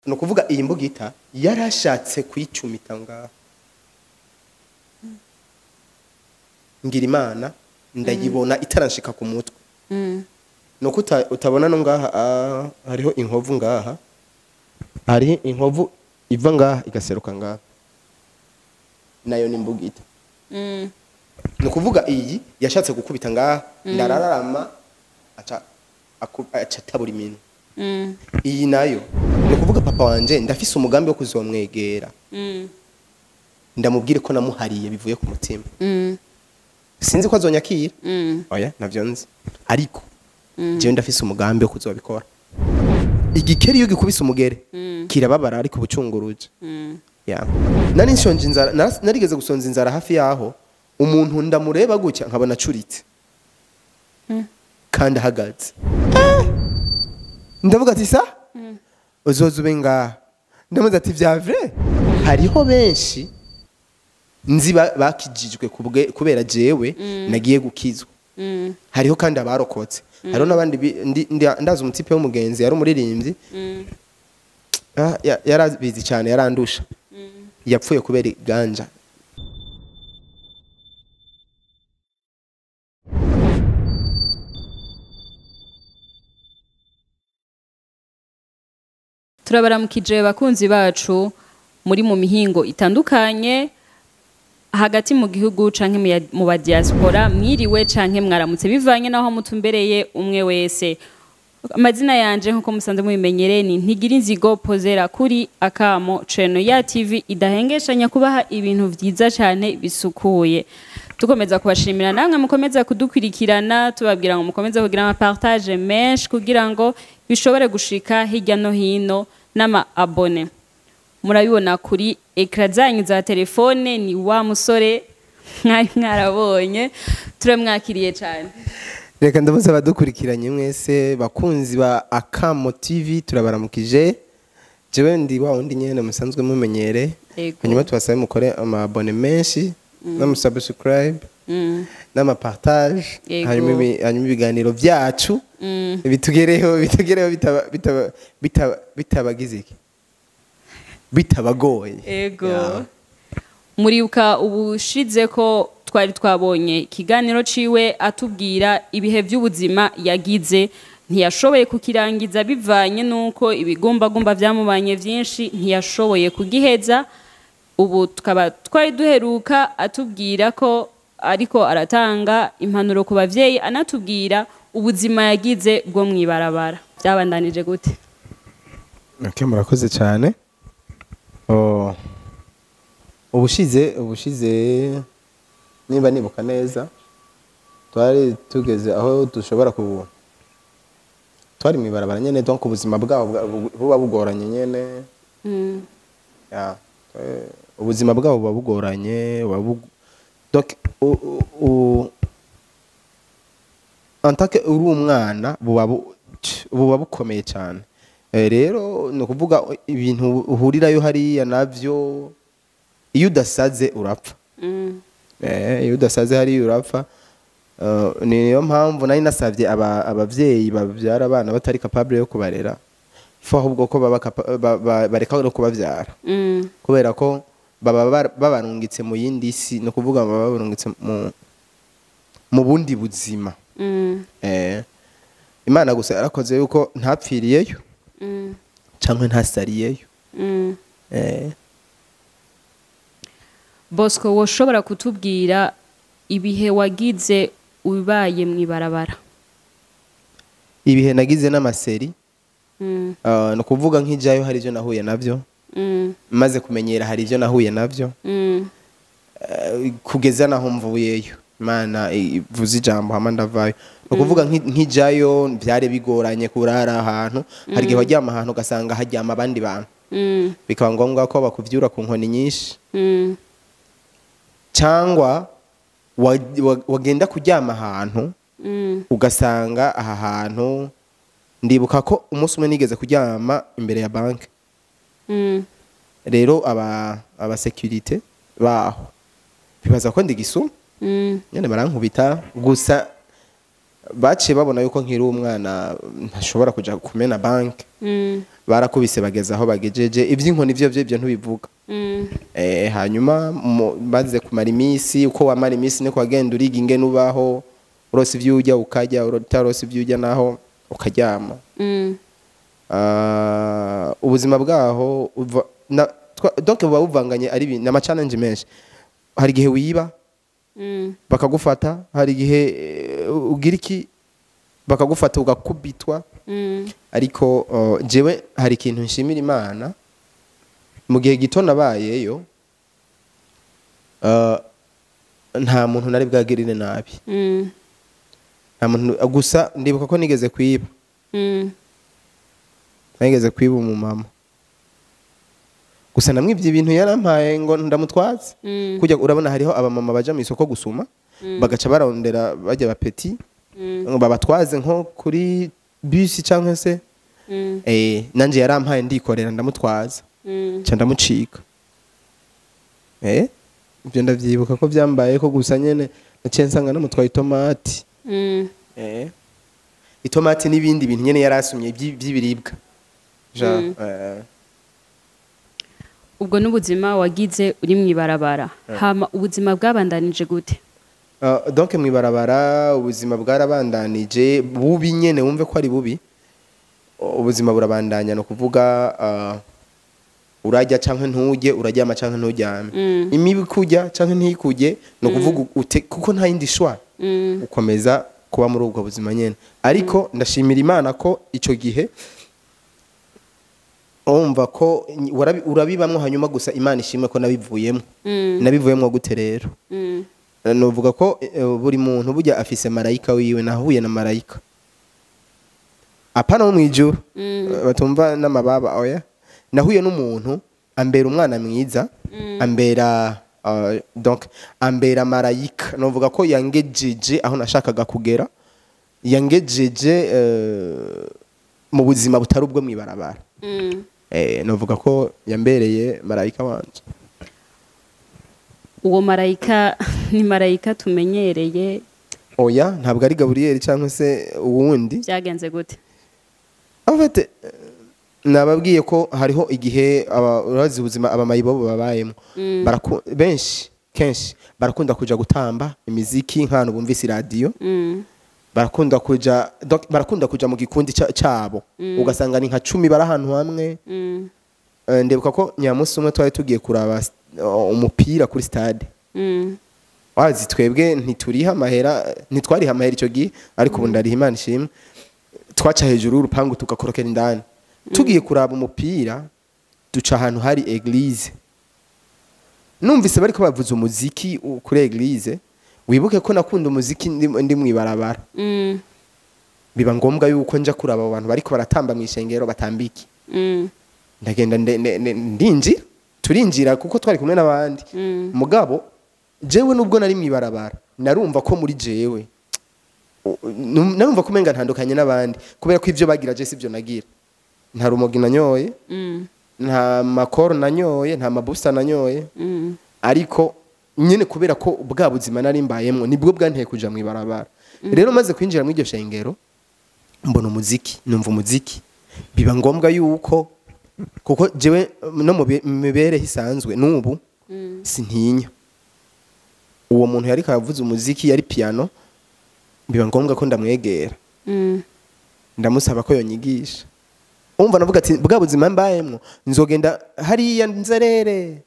Ni ukuvuga iyi mbugita yarashatse kuyicumita ngaho, ngira Imana ndayibona itaranshika ku mutwe. Nuko utabona no ngaha, hariho inkovu ngaha, hariho inkovu iva ngaha igaseruka ngaha, nayo ni imbugita. Ni ukuvuga iyi yashatse gukubita ngaha, ndararama, aca atabura iminwe. Iyi nayo ni ukuvuga papa wanje ndafise umugambi wo kuzomwegera, ndamubwire ko namuhariye bivuye ku mutima. Sinzi ko azonyakira, oya, navyo nzi, ariko jewe ndafise umugambi wo kuzobikora. Igikeri iyo gikubise umugere kirababara, ariko ubucunguruje. Ya, nari nshonje inzara, narigeze gusonza inzara hafi yaho, umuntu ndamureba gutya nkabona acuritse kandi ahagaze. Ndavuga ati sa uzoza ube ngaha, ndamuze ati vya vrai. Hariho benshi nzi bakijijwe kubera jewe nagiye gukizwa. Hariho kandi abarokotse, hariho n'abandi ndazi umutipe w'umugenzi yari umuririmbyi. Yarabizi cyane, yarandusha, yapfuye kubera iganja. Turabaramukije bakunzi bacu muri mu mihingo itandukanye, hagati mu gihugu canke mu ba diaspora, mwiriwe canke mwaramutse bivanye naho mutumbereye umwe wese. Amazina yanje nkuko musanze mubimenyereye ni Ntigira Inzigo Pozera kuri Akamo Channel ya TV idahengeshanya kubaha ibintu vyiza cyane bisukuye. Tukomeza kubashimira namwe mukomeza kudukurikirana, tubabwira ngo mukomeze kugira ama partage menshi kugira ngo bishobore gushika hirya no hino n'ama abone. Murabibona kuri écran zanyu za telefone, ni wa musore mwari mwarabonye, turamwakiriye cyane. Reka ndamuze abadukurikiranye mwese, bakunzi ba Akamo TV, turabaramukije. Jewe ndi wa wundi nyene musanzwe mumenyere. Hanyuma tubasabe mukore ama abone menshi n'amusubscribe n'amapartage, hanyuma ibiganiro byacu bitugereho bitabagize iki, bitabagoye. Ego. Muribuka ubushize ko twari twabonye ikiganiro ciwe atubwira ibihe by'ubuzima yagize, ntiyashoboye kukirangiza bivanye nuko ibigumbagumba byamubanye byinshi, ntiyashoboye kugiheza. Ubu tukaba twari duheruka atubwira ko ariko aratanga impanuro ku bavyeyi, anatubwira ubuzima yagize bwo mwibarabara. Byabandanije gute? Okay, murakoze cyane. Oh, ubushize niba nibuka neza twari tugeze aho dushobora ku twari mwibarabara nyene, donc ubuzima bwabo buba bugoranye nyene. Ya, ubuzima bwabo buba bugoranye, donc en tant que uri umwana buba bukomeye cyane. Rero ni ukuvuga ibintu uhurirayo hariya navyo, iyo udasaze urapfa. Iyo udasaze hariya urapfa. Niyo mpamvu nari nasavye abavyeyi bavyara abana batari capable yo kubarera, fo ahubwo ko baba bareka no kubavyara. Kubera ko baba babarungitse mu yindi si, no kuvuga baba babarungitse mu bundi buzima. Imana gusa yarakoze yuko ntapfiriyeyo canke ntasariyeyo. Bosco, woshobora kutubwira ibihe wagize ubaye mwibarabara? Ibihe nagize n'amaseri. No kuvuga nk'ijayo hari ivyo nahuye navyo. Maze kumenyera hari ivyo nahuye navyo. Kugeza naho mvuyeyo, Imana ivuze ijambo hama ndavayo. No kuvuga nk'ijayo byari bigoranye kurara ahantu, hari igihe waryama ahantu ugasanga haryama abandi bantu. Bikaba ngombwa ko bakuvyura ku nkoni nyinshi. Cyangwa wagenda kuryama ahantu ugasanga aha hantu. Ndibuka ko umunsi umwe nigeze kuryama imbere ya banki. Rero aba security baho bibaza ko ndi gisuma. Nyene barankubita gusa. Baciye babona yuko nkiri umwana, ntashobora kuja kumena banki. Barakubise bageze aho bagejeje ivy'inkoni, ivyo ntubivuga. Hanyuma maze kumara iminsi, uko wamara iminsi niko wagenda uriga ingene ubaho. Urose ivyo urya ukarya, utarose ivyo urya naho ukaryama. Ah, ubuzima bwaho donc buba buvanganye, ari n'ama challenge menshi. Hari igihe wiba bakagufata, hari igihe ugira iki bakagufata ugakubitwa. Ariko jewe hari ikintu nshimira Imana: mu gihe gito nabayeyo, nta muntu nari bwagirire nabi. Nta muntu. Gusa ndibuka ko nigeze kwiba. Nigeze kwiba umumama gusa, namwibye ibintu yarampaye ngo ndamutwaze. Kujya urabona hariho abamama baja mu isoko gusuma, bagaca barondera bajya ba petits ngo babatwaze nko kuri bisi cyangwa se nanje yarampaye ndikorera ndamutwaza, nca ndamucika. Ibyo ndavyibuka ko byambaye ko gusa nyene naciye nsanga namutwaye itomati. Itomati n'ibindi bintu nyene yarasumye by'ibiribwa. Ja. Ubwo n'ubuzima wagize uri mw'ibarabara. Hama ubuzima bwabandanije gute? Donc mw'ibarabara ubuzima bwarabandanije bubi nyene, wumve ko ari bubi. Ubuzima burabandanya, no kuvuga urajya canke ntujye, uraryama canke nturyame, imibu ikujya canke ntikujye, no kuvuga ute kuko nta yindi choix, ukomeza kuba muri ubwo buzima nyene. Ariko ndashimira Imana ko ico gihe umva ko urabibamwo, hanyuma gusa Imana ishimwe ko nabivuyemo. Nabivuyemo gute rero? Novuga ko buri muntu burya afise marayika wiwe. Nahuye na marayika, apana wo mwijuru, batumva n'amababa, oya. Nahuye n'umuntu ambera umwana mwiza, ambera donc ambera marayika. Novuga ko yangejeje aho nashakaga kugera, yangejeje mu buzima butari ubwo mwibarabara. Novuga ko yambereye marayika wanje. Uwo marayika ni marayika tumenyereye? Oya, ntabwo ari Gaburiyeli cyangwa se uwundi. Byagenze gute? En fait, nababwiye ko hariho igihe urazi ubuzima abamayibobo babayemo. Benshi kenshi barakunda kuja gutamba imiziki nk'ahantu bumvise iradiyo. Barakunda kuja, donc barakunda kuja mu gikundi cabo, ugasanga ni nka 10 bari ahantu hamwe. Ndibuka ko nyamusi umwe twari tugiye kuraba umupira kuri stade. Wazi twebwe ntituriha amahera, ntitwariha amahera icyo gihe, ariko ubu ndariha, Imana ishimwe. Twaca hejuru y'urupangu tugakorokera indani. Tugiye kuraba umupira, duca ahantu hari église. Numvise bariko bavuza umuziki kuri église. Wibuke ko nakunda umuziki ndi mw'ibarabara. Biba ngombwa yuko nja kuraba abo bantu bariko baratamba mw'ishengero batambiki. Ndagenda ndinjira, turinjira kuko twari kumwe n'abandi. Mugabo jewe nubwo nari mw'ibarabara, narumva ko muri jewe narumva ko umenga ntandukanye n'abandi, kubera ko ivyo bagira je sivyo nagira. Nta rumogi nanyoye, nta makoro nanyoye, nta mabusta nanyoye. Ariko nyene kubera ko bwa buzima nari mbayemwo nibwo bwanteye kuja mw'ibarabara. Rero maze kwinjira muri iryo shengero, mbona umuziki, numva umuziki, biba ngombwa yuko, kuko jewe no mu mibereho isanzwe n'ubu sintinya, uwo muntu yariko aravuza umuziki yari piano, biba ngombwa ko ndamwegera, ndamusaba ko yonyigisha. Umva, navuga ati bwa buzima mbayemwo nzogenda hariya nzerere,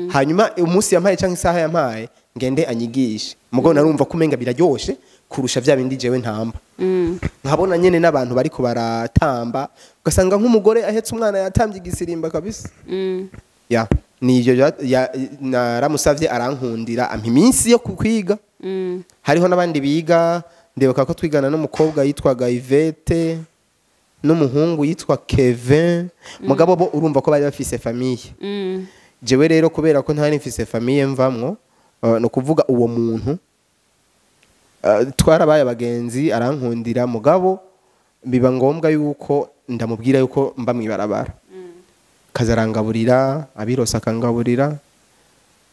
hanyuma umunsi yampaye cyangwa isaha yampaye ngende anyigishe. Mugabo narumva ko umenga biraryoshe kurusha vya bindi jewe ntamba. Nkabona nyene n'abantu bariko baratamba, ugasanga nk'umugore ahetse umwana yatambye igisirimba kabisa. Ya, nivyo naramusavye arankundira, ampa iminsi yo kwiga. Hariho n'abandi biga. Ndibuka ko twigana n'umukobwa yitwaga Yvette n'umuhungu yitwa Kevin. Mugabo bo urumva ko bari bafise famille. Jewe rero kubera ko ntari mfise famille mvamwo, no kuvuga uwo muntu twarabaye abagenzi, arankundira. Mugabo biba ngombwa yuko ndamubwira yuko mba mwibarabara, kazarangaburira, abirose akangaburira.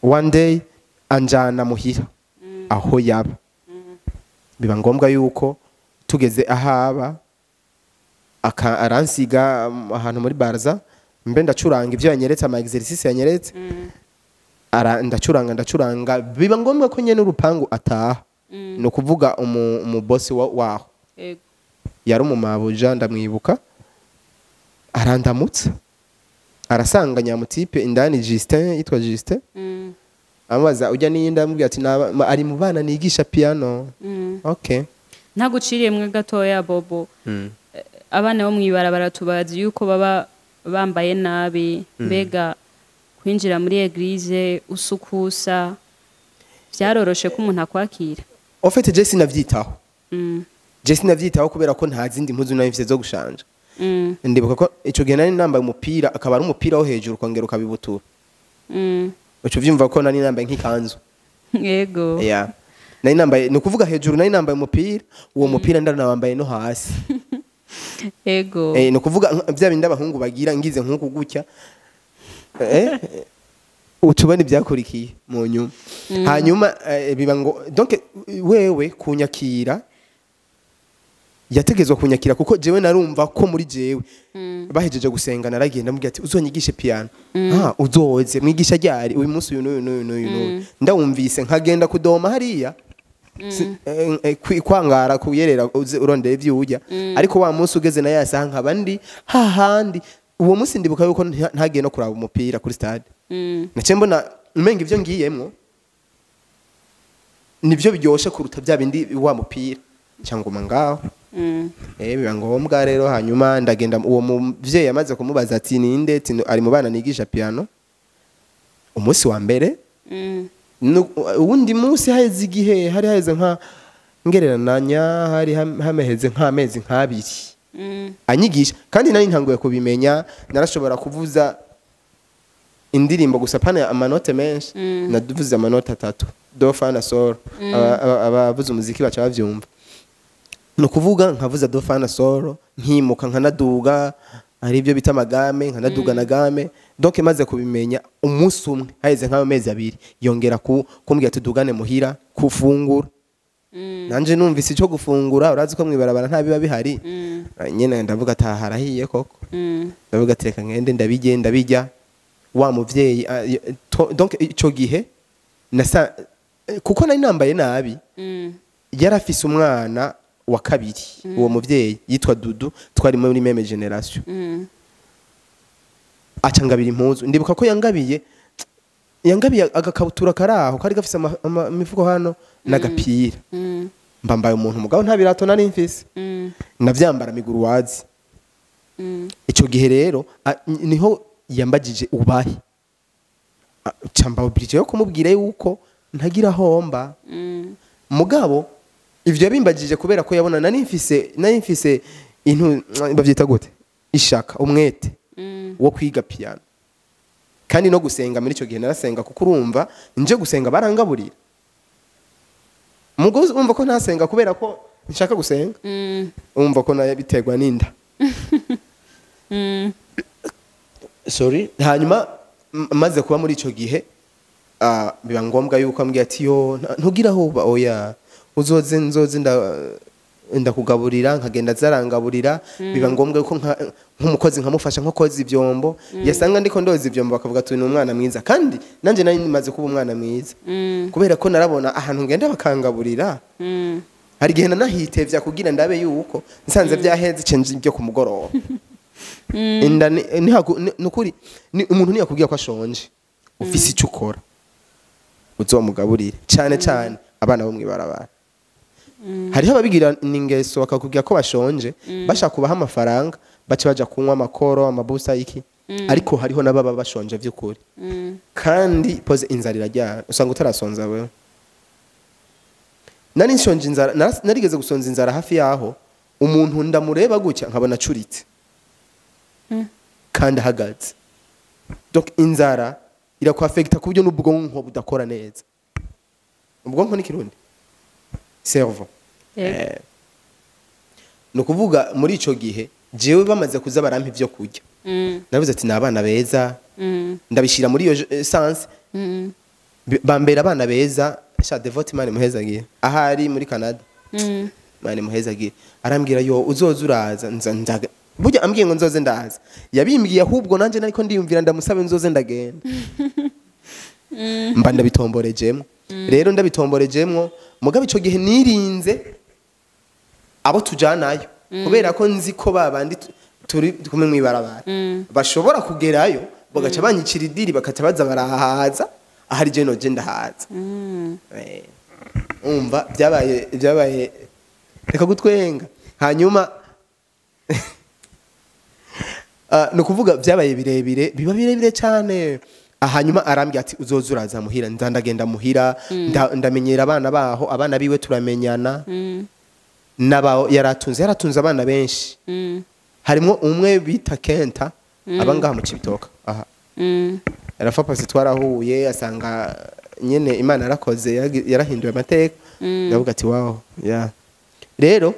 One day anjana muhira aho yaba, biba ngombwa yuko Tugeze ahaba, aransiga ahantu muri barza, mbe ndacuranga ibyo yanyeretse, ama exercice yanyeretse. Ndacuranga, ndacuranga, biba ngombwa ko nyene urupangu ataha, ni ukuvuga umubosi waho. Yari umumabuja, ndamwibuka. Arandamutsa, arasanga nyamutipe indani, Justin, yitwa Justin. Amubaza ujya niyindi, amubwira ati: "Ari mu bana nigisha piano." Okay. Ntaguciriyemwe gatoya, Bobo. Abana bo mw'ibarabara tubazi yuko baba bambaye nabi. Mbega kwinjira muri église usukusa, byaroroshe ko umuntu akwakira? En fait, je sinavyitaho. Je sinavyitaho kubera ko nta zindi mpuzu nari mfise zo gushanja. Ndibuka ko ico gihe nari nambaye umupira, akaba ari umupira wo hejuru, ukongera ukabibutura. Uco vyumva ko nari nambaye nk'ikanzu. Yeah. Nari nambaye, ni ukuvuga hejuru nari nambaye umupira, uwo mupira ndanawambaye no hasi. Ni ukuvuga vya bindi abahungu bagira, ngize nk'uku gutya, utubona ibyakurikiye mu nyuma. Hanyuma biba ngo donc wewe kunyakira, yategezwa kunyakira, kuko jewe narumva ko muri jewe bahejeje gusenga naragiye ndamubwira ati: "Uzonyigishe piano." "Ah, uzoze mwigisha ryari?" "Uyu munsi uyu n'uyu n'uyu n'uyu n'uyu." Ndawumvise nkagenda kudoma hariya, kwangara kuyerera uze urondera ivyo urya, ariko wa munsi ugeze na ya saha nkaba ndi hahandi. Uwo munsi ndibuka yuko ntagiye no kuraba umupira kuri stade. Naciye mbona umenga ivyo ngiyemwo nivyo biryoshe kuruta bya bindi wa mupira, cyangwa ngaho. Biba ngombwa rero, hanyuma ndagenda. Uwo muvyeyi amaze kumubaza ati: "Ninde?" Ati: "Ari mu bana nigisha piano." Umunsi wa mbere, uwundi munsi haheze igihe, hari haheze nka ngererananya, hari hameheze nk'amezi nk'abiri anyigisha, kandi nari ntanguye kubimenya. Narashobora kuvuza indirimbo gusa, pana amanote menshi. Navuze amanote atatu, do, fa na sol. Abavuza umuziki baca bavyumva. Ni ukuvuga nkavuza do, fa na sol, nkimuka nkanaduga, hari ibyo bita amagame, nkanaduga na gamme. Donc maze kubimenya, umunsi umwe haheze nk'amezi 2, yongera kumbwira tudugane muhira kufungura. Nanje numvise icyo gufungura, urazi ko mwibarabara nta biba bihari. Nyene ndavuga ati: "Aha harahiye koko." Ndavuga ati: "Reka ngende ndabijye." Ndabijya wa muvyeyi, donc ico gihe nasa kuko nari nambaye nabi. Yarafise umwana wa kabiri, uwo muvyeyi yitwa Dudu, twari muri même génération. Aca ngabira impuzu. Ndibuka ko yangabiye agakabutura karaho kari gafise imifuko hano n'agapira. Mbambaye umuntu, mugabo nta birato nari mfise. Navyambara miguru wazi. Ico gihe rero niho yambagije ubahe, camba obligé yo kumubwira yuko ntagira homba. Mugabo ivyo yabimbagije kubera ko yabona nari mfise intu bavyita gute, ishaka, umwete wo kwiga piano kandi no gusenga. Muri ico gihe narasenga, kuko urumva nje gusenga barangaburira. Mugo urumva ko ntasenga kubera ko nshaka gusenga, urumva ko nayo biterwa n'inda. Sorry. Hanyuma maze kuba muri ico gihe, biba ngombwa yuko ambwiye ati: "Yo, ntugira aho uba, oya, uzoze, nzoze ndakugaburira." Nkagenda zarangaburira. Biba ngombwa yuko nk'umukozi nkamufasha nko koza ivyombo. Yasanga ndiko ndoza ivyombo, bakavuga ati: "Ni umwana mwiza." Kandi nanje nari maze kuba umwana mwiza, kubera ko narabona ahantu ngenda bakangaburira. Hari igihe nanahitevya kugira ndabe yuko nsanze vyaheze, cenje ibyo ku mugoroba. Inda nukuri umuntu ntiyakubwira ko ashonje, ufise icyo ukora uzomugaburire, cyane cyane abana bo mwibarabara. Hariho ababigira n'ingeso, bakakubwira ko bashonje, bashaka kubaha amafaranga, baca baja kunywa amakoro, amabusa, iki. Ariko hariho n'ababa bashonje vy'ukuri. Kandi poze inzara irajyana, usanga utarasonza wewe. Nari nshonje inzara, narigeze gusonza inzara hafi yaho, umuntu ndamureba gutya nkabona acuritse kandi ahagaze. Donc inzara irakwafekita ku buryo n'ubwonko budakora neza. Ubwonko ni kirundi cerveau. Ni ukuvuga muri ico gihe jewe bamaze kuza barampa ivyo kurya, navuze ati: "Ni abana beza." Ndabishira muri iyo sens. Bambera abana beza. Sha Devote, Imana imuhezagiye ahari muri Canada. Imana imuhezagire. Arambwira yo uzoza uraza, nza ndaga burya ambwiye ngo nzoze ndaza, yabimbwiye ahubwo nanje nariko ndiyumvira ndamusabe nzoze ndagenda. Mba ndabitomborejemwo. Rero ndabitomborejemwo, mugabo ico gihe nirinze abo tujanayo, kubera ko nzi ko babandi turi kumwe mw'ibarabara bashobora kugerayo bagaca banyicira idiri, bakaca baza barahaza ahari je noje ndahaza. Umva byabaye reka gutwenga. Hanyuma ni ukuvuga byabaye birebire, biba birebire cyane. Hanyuma arambwira ati uzoza uraza muhira, nza ndagenda muhira, ndamenyera abana baho, abana biwe turamenyana. N'abaho yaratunze abana benshi. Harimo umwe bita Kenta aba ngaha mu Cibitoke aha. Yarafa pasi twarahuye, asanga nyene Imana yarakoze, yarahinduye amateka. Ndavuga ati wow, yeah. Rero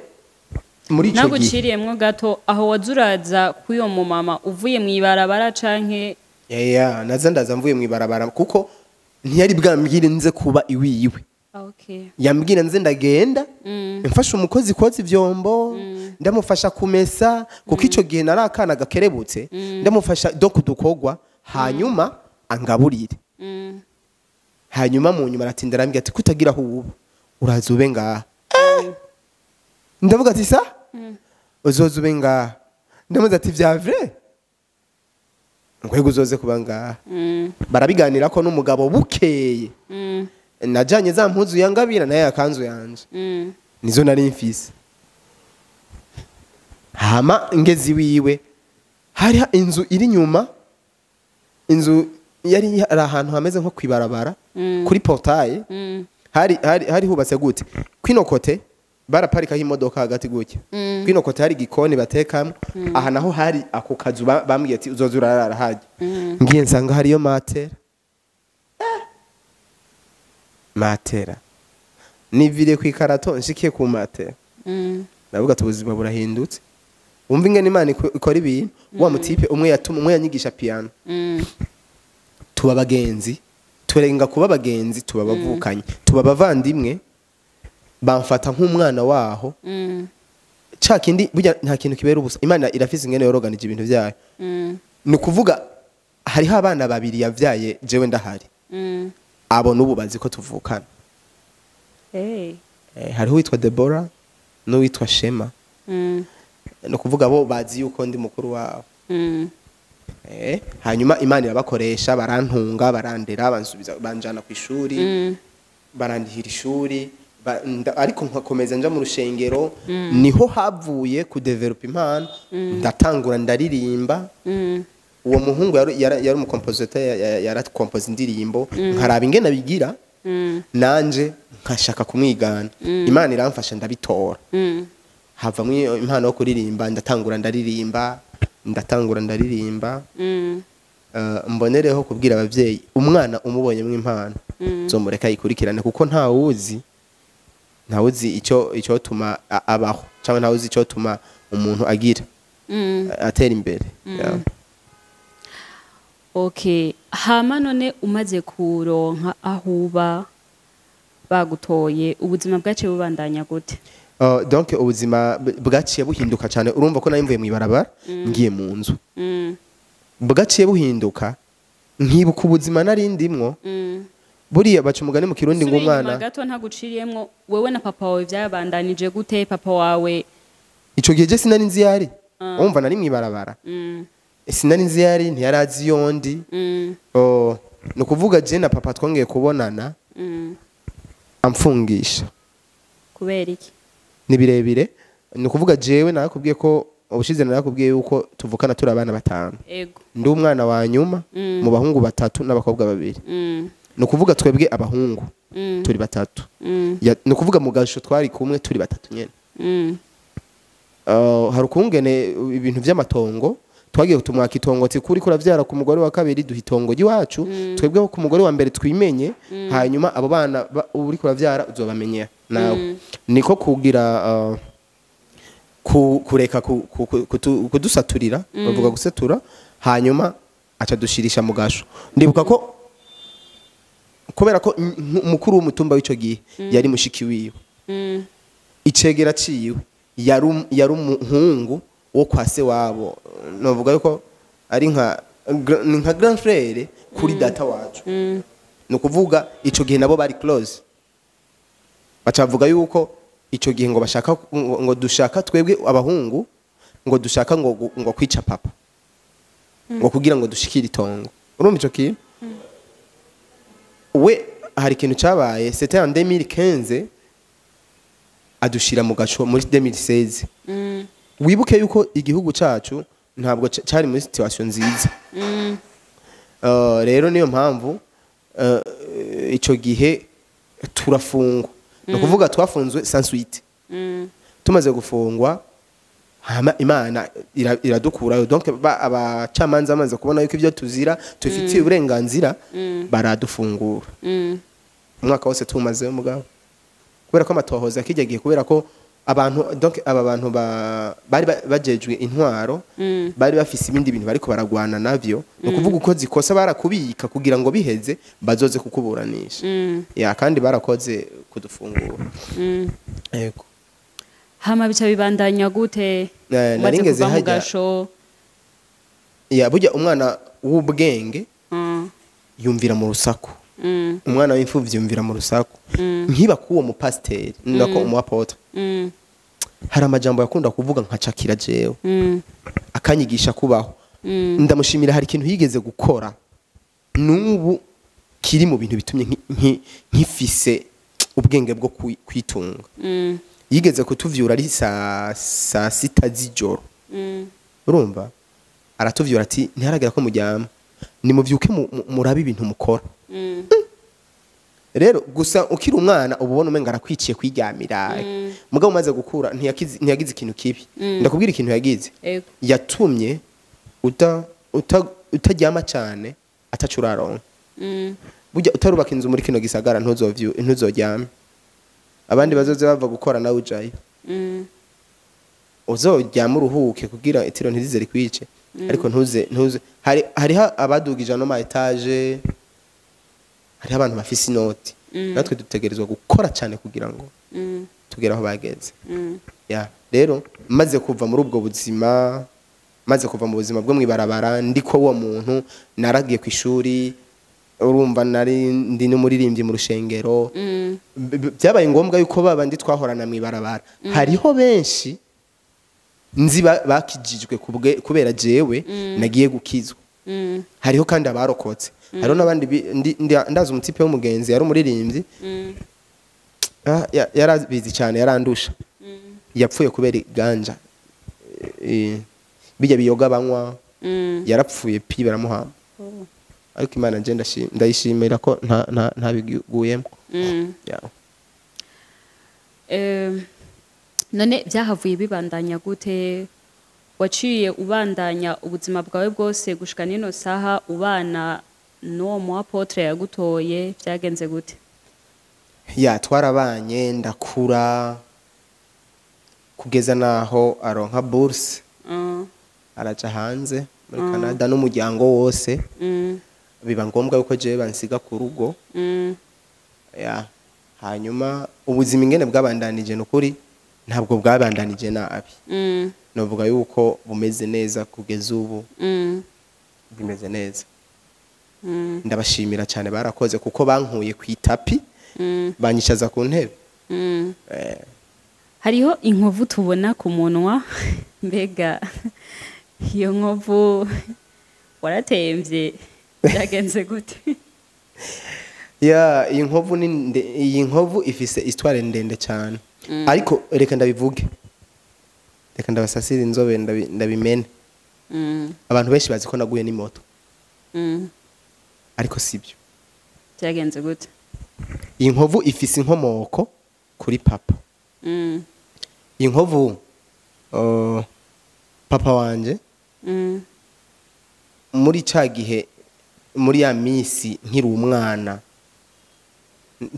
muri ico gihe Naguciriyemwo gato, aho wazuraza k'uyo mumama uvuye mw'ibarabara canke? Yeah, naza ndaza mvuye mw'ibarabara, kuko ntiyari bwambwire nze kuba iwiwe. Yambwira nze ndagenda mfasha umukozi koza ivyombo, ndamufasha kumesa, kuko ico gihe nari akana gakerebutse, ndamufasha do kudukogwa, hanyuma angaburire. Hanyuma mu nyuma aratinda arambwira ati kutagira aho uba uraza ube ngaha. Ndavuga ati sa uzoza ube ngaha. Ndamuza ati vya vrai ngwego uzoze kuba ngaha. Barabiganira ko n'umugabo bukeye. Najanye za mpuzu yangabira naye akanzu yanje. Nizo nari mfise. Hama ngezi wiwe hari inzu iri nyuma, inzu yari ari ahantu hameze nko kwibarabara kuri portail. Hari hubatse gute kwino kote baraparikaho imodoka hagati gutya. Kwino kote hari igikoni batekamo, aha naho hari ako kazu bambwiye ati uzoza urarara hajya. Ngiye nsanga hariyo matera. Matera nivire ku ikarato nshikiye ku matera. Ndavuga ati ubuzima burahindutse. Umva ingene Imana ikora ibintu. Wa mutipe umwe yatuma umwe yanyigisha piano. Tuba abagenzi, turenga kuba abagenzi, tuba abavukanye, tuba abavandimwe, bamfata nk'umwana waho. Ca kindi burya nta kintu kibera ubusa. Imana irafise ingene yoroganije ibintu vyayo. Ni ukuvuga hariho abana babiri yavyaye jewe ndahari. Abo n'ubu bazi ko tuvukana. Hariho uwitwa Deborah n'uwitwa Shema. Ni ukuvuga bo bazi yuko ndi mukuru wabo. Hanyuma Imana irabakoresha, barantunga, barandera, bansubiza, banjana ku ishuri, barandihira ishuri, ariko nkakomeza nja mu rushengero. Niho havuye ku develop impano, ndatangura ndaririmba. Uwo muhungu yari umucompositeur, yarakompoza indirimbo, nkaraba ingene abigira, nanje nkashaka kumwigana. Imana iramfasha ndabitora. Havamwo impano yo kuririmba, ndatangura ndaririmba, ndatangura ndaririmba. Mbonereho kubwira abavyeyi, umwana umubonyemwo impano zomureka yikurikirane, kuko ntawuzi icyo tuma abaho, cyangwa ntawuzi icyo tuma umuntu agira atera imbere. Yeah. Okay, hama none umaze kuronka aho uba bagutoye, ubuzima bwaciye bubandanya gute? Donc ubuzima bwaciye buhinduka cyane. Urumva ko nari mvuye mw'ibarabara ngiye mu nzu. Bwaciye buhinduka, nkibuka ubuzima nari ndimwo. Buriya baca umugani mu Kirundi ngo Subira inyuma umwana gato ntaguciriyemwo, wewe na papa wawe byabandanije gute? Papa wawe ico gihe je sinari nzi yari. Umva nari mw'ibarabara. Sinari nzi yari, ntiyarazi yondi. Ni ukuvuga je na papa twongeye kubonana amfungisha. Kubera iki? Ni birebire. Ni ukuvuga jewe narakubwiye ko ubushize narakubwiye yuko tuvukana turi abana batanu. Ego. Ndi umwana wa nyuma mu bahungu batatu n'abakobwa babiri. Ni ukuvuga twebwe abahungu turi batatu. Ni ukuvuga mu gasho twari kumwe turi batatu nyene. Hari ukungene ibintu vy'amatongo twagiye tumwaka itongo ati kuri kuravyara ku mugore wa kabiri duha itongo ry'iwacu, twebwe ku mugore wa mbere twimenye, hanyuma abo bana uri kuravyara uzobamenyera nawe. Niko kugira kureka kudusaturira, bavuga gusatura, hanyuma aca dushirisha mu gasho. Ndibuka ko kubera ko mukuru w'umutumba w'ico gihe yari mushiki wiwe. Icegera ciwe yari umuhungu wo kwa se wabo, novuga yuko ari nka ni nka grand frère kuri data wacu. Ni ukuvuga ico gihe nabo bari close. Baca bavuga yuko ico gihe ngo bashaka ngo dushaka twebwe abahungu, ngo dushaka ngo kwica papa, ngo kugira ngo dushikire itongo. Urumva ico kintu? We hari ikintu cyabaye, c'était en 2015, adushira mu gaco muri 2016. Wibuke yuko igihugu cacu ntabwo cari muri situation nziza. Rero niyo mpamvu ico gihe turafungwa, ni ukuvuga twafunzwe sans suite. Tumaze gufungwa, hama Imana iradukurayo. Donc abacamanza bamaze kubona yuko ibyo tuzira tubifitiye uburenganzira, baradufungura. Umwaka wose tumaze, mugabo kubera ko amatohoza kijya gihe, kubera ko abantu, donc aba bantu bari bajejwe intwaro, bari bafise ibindi bintu bariko baragwana navyo. Ni ukuvuga uko zikosa barakubika kugira ngo biheze bazoze kukuburanisha. Ya, kandi barakoze kudufungura. Yego. Hama bica bibandanya gute? Umaze Nari ngeze kuva mu hajya. gasho? Ya, burya umwana w'ubwenge yumvira mu rusaku. Umwana w'imfuvyi yumvira mu rusaku. Nkiba kuwo mupasiteri, nako umu apôtre, hari amajambo yakunda kuvuga nkacakira jewe, akanyigisha kubaho. Ndamushimira, hari ikintu yigeze gukora n'ubu kiri mu bintu bitumye nkifise ubwenge bwo kwitunga. Yigeze kutuvyura ari saa 6 z'ijoro. Urumva, aratuvyura ati: "Ntiharagera ko muryama, nimuvyuke murabe ibintu mukora." Rero gusa ukiri umwana uba ubona umenga arakwiciye kwiryamira. Mugabo umaze gukura, ntiyagize ikintu kibi. Ndakubwira ikintu yagize. Yatumye utaryama cyane atacu uraronka. Burya utarubaka inzu muri kino gisagara, ntuzoryame. Abandi bazoze bava gukora, nawe ujayo. Uzoryame uruhuke kugira itiro ntirize rikwice, ariko ntuze hariho abadugije ano ma étage, hariho abantu bafise inoti. Natwe dutegerezwa gukora cyane kugira ngo tugere aho bageze. Ya, rero maze kuva muri ubwo buzima, maze kuva mu buzima bwo mwibarabara, ndiko uwo muntu, naragiye ku ishuri. Urumva, nari ndi n'umuririmbyi mu rushengero. Byabaye ngombwa yuko babandi twahorana mwibarabara, hariho benshi nzi bakijijwe kubera jewe nagiye gukizwa. Hariho kandi abarokotse, hariho n'abandi ndazi umu type w'umugenzi yari umuririmbyi. Yarabizi cyane, yarandusha. Yapfuye kubera iganja. Bijya biyoga banywa. Yarapfuye pi baramuhamba. Ariko Imana nje ndayishimira ko ntabiguyemo. Yeah. None byahavuye bibandanya gute? Waciye ubandanya ubuzima bwawe bwose gushika nino saha ubana n'uwo mu apôtre yagutoye? Byagenze gute? Ya, twarabanye, ndakura kugeza naho aronka bourse, araja hanze muri Canada n'umuryango wose. Biba ngombwa yuko jewe bansiga ku rugo. Ya, hanyuma ubuzima ingene bwabandanije, nukuri ntabwo bwabandanije nabi. Novuga yuko bumeze neza kugeza ubu. Bimeze neza. Ndabashimira cyane, barakoze kuko bankuye ku itapi, banyicaza ku ntebe. Hariho inkovu tubona ku munwa. Mbega iyo nkovu waratemvye, byagenze gute? Ya, iyi nkovu iyi nkovu ifise histoire ndende cyane, ariko reka ndabivuge, reka ndabasasira inzobe, ndabimene. Abantu benshi bazi ko naguye n'imoto, ariko sibyo. Byagenze gute? Iyi nkovu ifise inkomoko kuri papa. Iyi nkovu, papa wanje, muri ca gihe, muri ya misi nkiri umwana,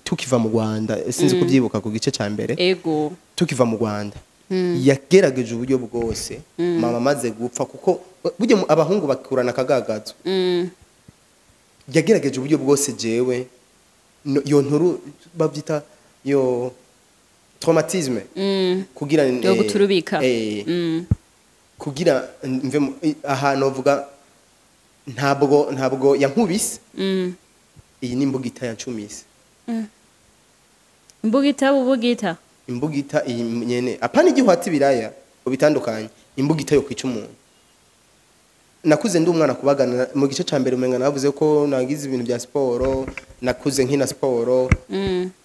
tukiva mu Rwanda, sinzi kubyibuka ku gice ca mbere. Ego. Tukiva mu Rwanda, yagerageje uburyo bwose mama amaze gupfa, kuko burya abahungu bakurana akagagazo. Yagerageje uburyo bwose jewe yo nkuru babyita yo Traumatisme kugira Yo guturubika. Kugira mve ahantu uvuga ntabwo yankubise. Iyi ni imbugita yancumise. Imbugita bubugita. Imbugita iyi nyene, apana igihwata ibiraya ubitandukanye, imbugita yo kwica umuntu. Nakuze ndi umwana kubagana mu gice ca mbere, umenga navuze ko nagize ibintu bya siporo, nakuze nkina siporo.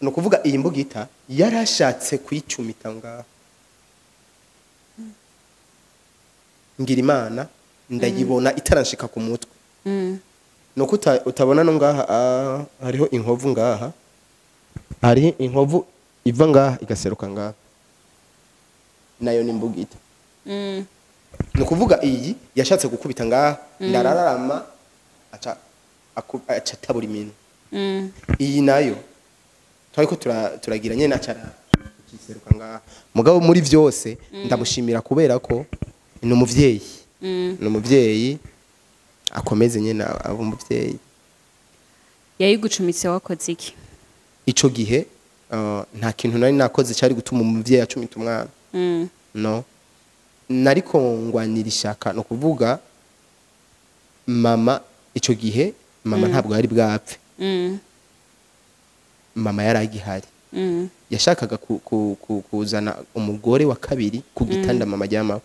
Ni ukuvuga iyi mbugita yarashatse kuyicumita ngaho, ngira Imana ndayibona itaranshika ku mutwe. Nuko utabona no ngaha, hariho inkovu ngaha, hariho inkovu iva ngaha igaseruka ngaha, nayo ni imbugita. Ni ukuvuga iyi yashatse gukubita ngaha, ndarararama, aca atabura iminwe. Iyi nayo twariko turagira nyene, aca ikiseruka ngaha. Mugabo muri vyose ndamushimira kubera ko ni umuvyeyi. Ni umuvyeyi, akomeze nyene abe umuvyeyi. Yayigucumitse wakoze iki? Ico gihe nta kintu nari nakoze cyari gutuma umuvyeyi acumita umwana. No nariko ngwanira ishaka. No kuvuga mama, ico gihe mama ntabwo yari bwapfe. Mama yari agihari. Yashakaga kuzana umugore wa kabiri ku gitanda mama aryamaho.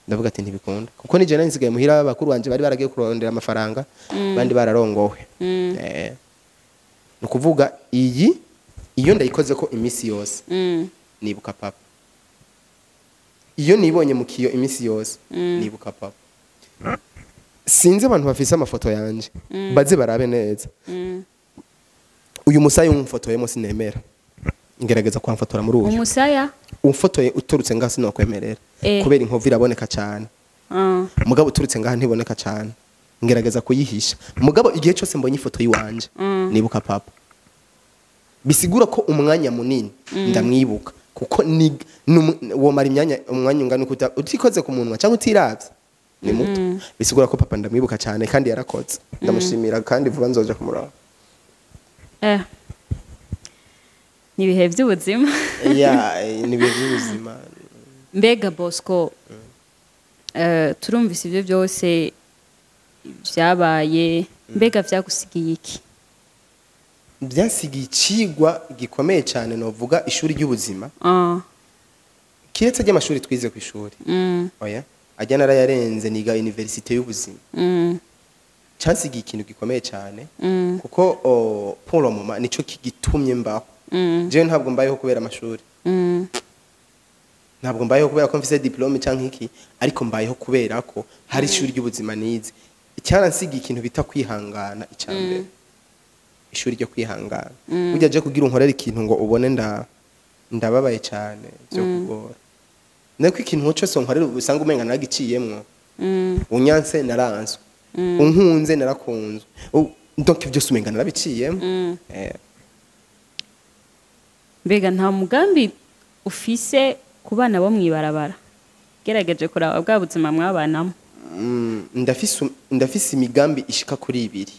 Ndavuga ati ntibikunda, kuko nije nari nsigaye muhira, bakuru banje bari baragiye kurondera amafaranga, bandi bararongowe. Ni ukuvuga iyi iyo ndayikoze ko iminsi yose nibuka papa. Iyo nibonye mu kiyo iminsi yose nibuka papa. Sinzi abantu bafise amafoto yanje, baze barabe neza. Uyu musaya umfotoyemo sinemera, ngerageza kwamfotora muri uyu. Umusaya? Umfotoye uturutse ngaha sinokwemerera kubera inkovu iraboneka cyane. Mugabo uturutse ngaha ntiboneka cyane, ngerageza kuyihisha. Mugabo igihe cyose mbonye ifoto yiwanje nibuka papa. Bisigura ko umwanya munini ndamwibuka, kuko ni womara imyanya, umwanya ungana uko utikoze ku munwa cyangwa utiravye ni muto. Bisigura ko papa ndamwibuka cyane kandi yarakoze, ndamushimira, kandi vuba nzoja kumuraba. Ni ibihe by'ubuzima. Ya, ni ibihe by'ubuzima. Mbega Bosco, turumvise ibyo byose byabaye, mbega vyagusigiye iki? Byasigiye icigwa gikomeye cyane, novuga ishuri ry'ubuzima. Kiretse ry'amashuri twize ku ishuri, oya, ajya narayarenze, niga université y'ubuzima. Cyansigiye ikintu gikomeye cyane kuko pour le moment nico kigitumye mbaho. Jewe ntabwo mbayeho kubera amashuri, ntabwo mbayeho kubera ko mfise diplôme canke iki, ariko mbayeho kubera ko hari ishuri ry'ubuzima nize. Cyaransigiye ikintu bita kwihangana. Icambere, ishuri ryo kwihangana. Burya je kugira unkorera ikintu ngo ubone ndababaye cyane byo kugora, nako ikintu cyose unkorera usanga umenga nagiciyemwo. Unyanse naranswe, unkunze narakunzwe. Donc byose umenga narabiciyemo. Mbega nta mugambi ufise ku bana bo mw'ibarabara, gerageje kuraba bwa buzima mwabanamo? Ndafise imigambi ishika kuri ibiri,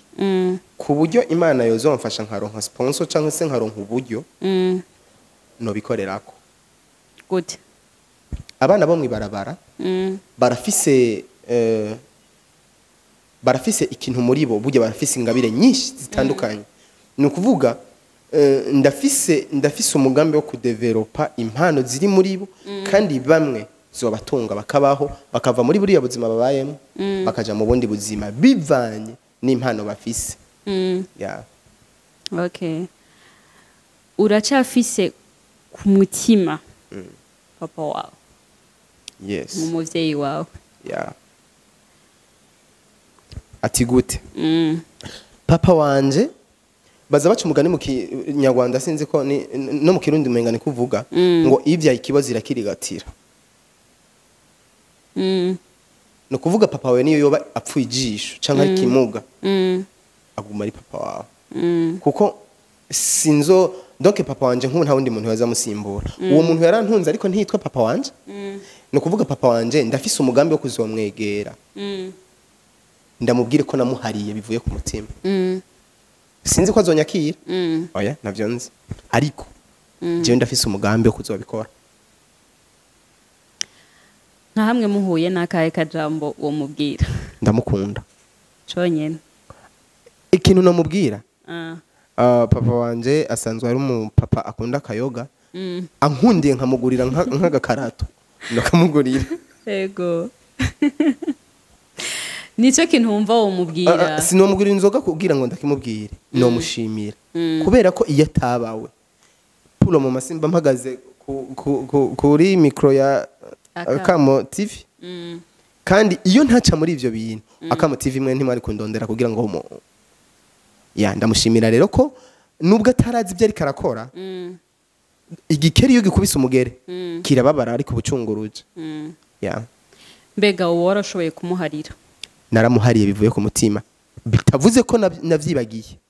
ku buryo Imana yozomfasha nkaronka sponsor cyangwa se nkaronka uburyo nobikorerako. Gute? Abana bo mw'ibarabara barafise ikintu muri bo, burya barafise ingabire nyinshi zitandukanye. Ni ukuvuga ndafise umugambi wo kudevelopa impano ziri muri bo, kandi bamwe zobatunga bakabaho, bakava muri buriya buzima babayemo bakaja mu bundi buzima bivanye n'impano bafise. Yeah. Okay, uracafise ku mutima papa wawe? Yes. Umuvyeyi wawe? Yeah. Ati gute? Papa wanje, baza baca umugani mu Kinyarwanda, sinzi ko ni no mu Kirundi umenga ni kuvuga ngo ivya ikibazo irakirigatira. Ni ukuvuga papa wawe niyo yoba apfuye ijisho canke ari kimuga, aguma ari papa wawe. Kuko sinzo, donc papa wanje nk'ubu nta wundi muntu yazamusimbura. Uwo muntu yarantunze, ariko ntiyitwa papa wanje. Ni ukuvuga papa wanje ndafise umugambi wo kuzomwegera, ndamubwire ko namuhariye bivuye ku mutima. Sinzi ko azonyakira, oya, navyo nzi, ariko Jewe ndafise umugambi wo kuzobikora. Nka hamwe muhuye n'akahe kajambo uwo mubwira? Ndamukunda. Conyene? Ikintu namubwira, papa wanje asanzwe ari umupapa akunda akayoga. Ankundiye nkamugurira nk'agakarato, ndakamugurira. Ego, nicyo kintu wumva womubwira? Sinomugurira inzoga kugira ngo ndakimubwire, nomushimira kubera ko iyo atabawe pulo mu masimba mpagaze kuri micro ya Akamo. Akamo TV. Kandi iyo ntaca muri ivyo bintu, Akamo TV mwe ntimwari kundondera kugira ngo ya ndamushimira rero ko nubwo atarazi ibyo ariko arakora. Igikeri iyo gikubise umugere kirababara, ariko ubucunguruje. Ya. Mbega uwo warashoboye kumuharira? Naramuhariye bivuye ku mutima, bitavuze ko navyibagiye.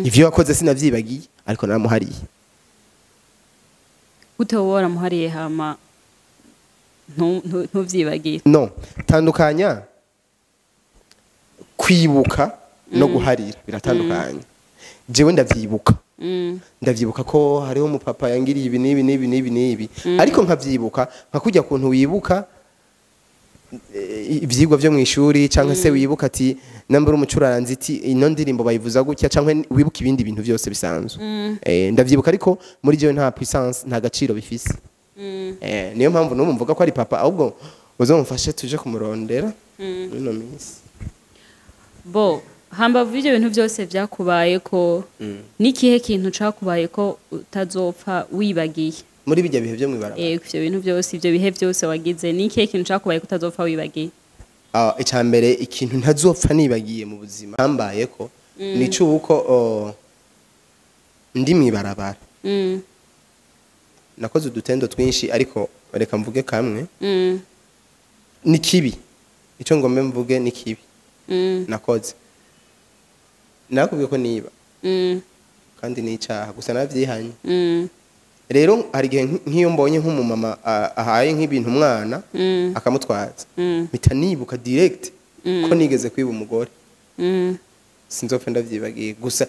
Ivyo yakoze sinavyibagiye, ariko naramuhariye. Gute wowe waramuhariye hama ntuvyibagire? No tandukanya kwibuka no guharira, biratandukanye. Jewe ndavyibuka. Ndavyibuka ko hariho umupapa yangiriye ibi n'ibi n'ibi n'ibi n'ibi, ariko nkavyibuka nka kujya kuntu wibuka ivyigwa vyo mw'ishuri, canke se wibuka ati nambura umucuraranzi iti ino ndirimbo bayivuza gutya, canke wibuka ibindi bintu byose bisanzwe. Ndavyibuka, ariko muri jewe nta puissance, nta gaciro bifise. Niyo mpamvu n'ubu mvuga ko ari papa. Ahubwo uzomufashe tuje kumurondera muri ino minsi. Bo hambavu y'ibyo bintu byose byakubaye ko, n'ikihe kintu cakubaye ko utazopfa wibagiye? Muri bijya bihe byo mw'ibarabara? Yego, ivyo bintu byose, ivyo bihe byose wagize, n'ikihe kintu cakubaye ko utazopfa wibagiye? Icya mbere, ikintu ntazopfa nibagiye mu buzima hambaye ko ni cy'uko, oh, ndi mw'ibarabara nakoze udutendo twinshi, ariko reka mvuge kamwe. Ni kibi, icyo ngombe mvuge ni kibi. Nakoze, nakubwiye ko niba kandi ni icyaha, gusa navyihanye. Rero hari igihe nk'iyo mbonye nk'umumama ahaye nk'ibintu umwana akamutwaza, mpita nibuka direct ko nigeze kwiba umugore. Sinzopfa ndavyibagiye. Gusa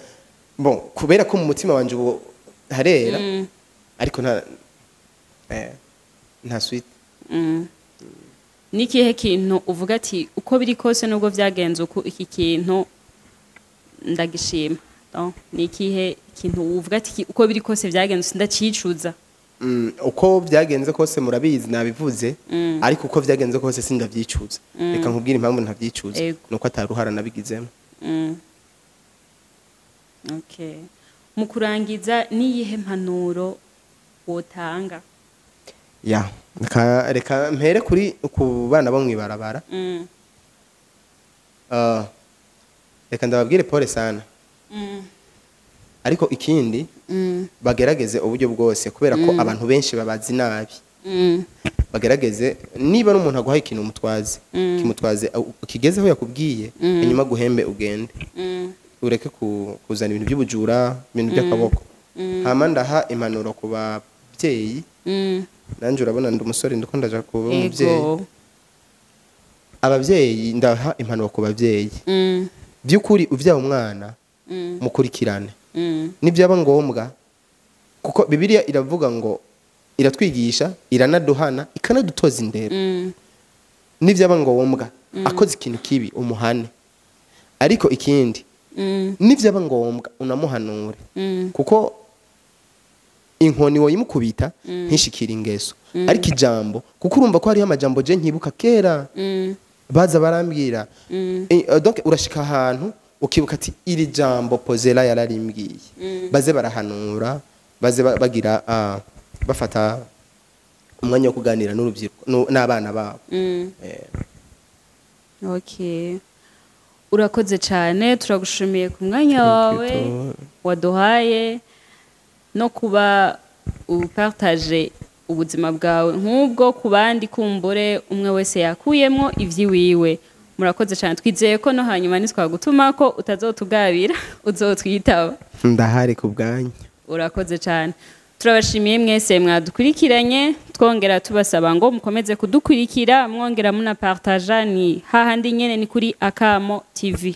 bon, kubera ko mu mutima wanje ubu harera, ariko nta suite. N'ikihe kintu uvuga ati uko biri kose, nubwo vyagenze uku, iki kintu ndagishima? Donc, ni ikihe kintu uvuga ati uko biri kose vyagenze sindacicuza? Uko byagenze kose, murabizi nabivuze, ariko uko byagenze kose sindavyicuza. Reka nkubwire impamvu ntavyicuza. Nuko ataruhara nabigizemo. Okay. Mu kurangiza, niyihe mpanuro wotanga? Ya, reka mpere kuri ku bana bo mw'ibarabara. Reka ndababwire pole sana. Ariko ikindi, bagerageze uburyo bwose, kubera ko abantu benshi babazi nabi. Bagerageze, niba ari umuntu aguhaye ikintu, umutwaze, kimutwaze kigezeho yakubwiye, hanyuma guhembe ugende. Ureke kuzana ibintu by'ubujura, ibintu by'akaboko. Hama ndaha impanuro ku babyeyi. Nanjye urabona ndi umusore, ndiko ndaja kuba umubyeyi. Ababyeyi, ndaha impanuro ku babyeyi. By'ukuri uvyaye umwana, mukurikirane. Nibyaba ngombwa, kuko Bibiliya iravuga ngo iratwigisha, iranaduhana, ikanadutoza indero. Nibyaba ngombwa, akoze ikintu kibi umuhane, ariko ikindi, nibyaba ngombwa unamuhanure, kuko inkoni woyimukubita ntishikire ingeso, ariko ijambo, kuko urumva ko hariho amajambo je nkibuka kera baza barambwira. Donc urashika ahantu ukibuka ati iri jambo pozera yararimbwiye. Baze barahanura, baze bagira bafata umwanya wo kuganira n'urubyiruko n'abana babo. Okay. Urakoze cyane, turagushimiye ku mwanya wawe waduhaye no kuba upartage ubuzima bwawe nk'ubwo ku bandi, kumbure umwe wese yakuyemo ivy'iwiwe. Murakoze cyane, twizeye ko no hanyuma nitwagutuma ko utazotugabira, uzotwitaba. Ndahari ku bwanyu. Urakoze cyane. Turabashimiye mwese mwadukurikiranye, twongera tubasaba ngo mukomeze kudukurikira, mwongera munapartaja. Ni hahandi nyene, ni kuri Akamo TV.